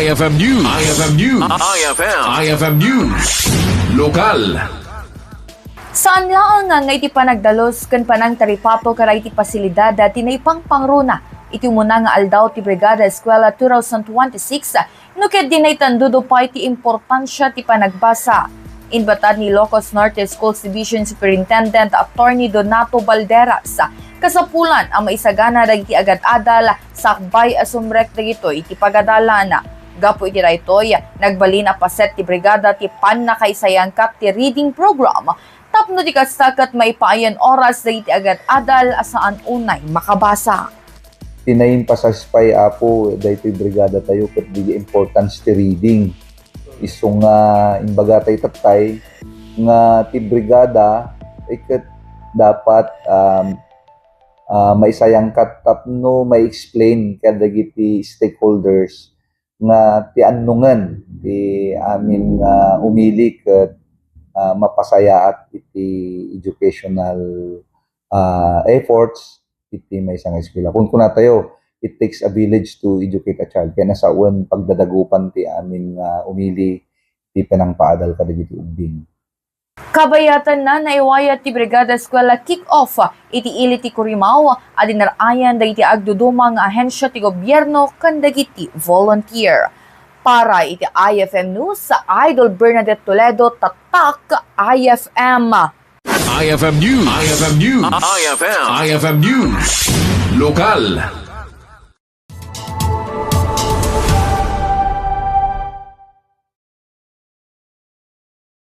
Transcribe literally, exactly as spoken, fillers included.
I F M News. I F M News. I F M. I F M News. Lokal. Saan laeng nga iti panagdalus ken panangtaripato kadagiti pasilidad ti naipangpangruna iti umuna nga aldaw ti Brigada Eskwela two thousand twenty-six, no ket dinaytan dudo pay ti importansia ti panagbasa. Inbatad ni Ilocos Norte Schools Division Superintendent Attorney Donato Balderas, kasapulan a maisagana dagiti agad-adal sakbay a sumrek dagitoy iti pagadalan. Gapu iti daytoy, nagbalin a paset ti brigada ti pannakaisayangkat ti reading program tapno ti kasta ket maipaayan oras dagiti agad-adal a saan unay makabasa. Ti na-emphasize pay, Apo, daytoy brigada tayo ket di importance ti reading. Isu nga imbaga tayo tattay nga ti brigada, eh, ket dapat, um, ah, maisayangkat tapno ma-explain kadagiti stakeholders nga ti annongen ti amin nga umili ket, ah, mapasayaat iti educational, ah, efforts iti maysa nga eskwela. Kun kunatayo, "It takes a village to educate a child." Kaya nasawen pagdadagupan ti amin nga umili ti panangpaadal kadagiti ubbing. Kabayatanna, naiwayat ti Brigada Eskwela Kick-Off iti ili ti Kurimaw a dinarayan dagiti agduduma nga ahensia ti gobierno ken dagiti volunteer. Para iti I F M News, Idol Bernadette Toledo, Tatak I F M. I F M News. I F M News. I F M. I F M News. Lokal.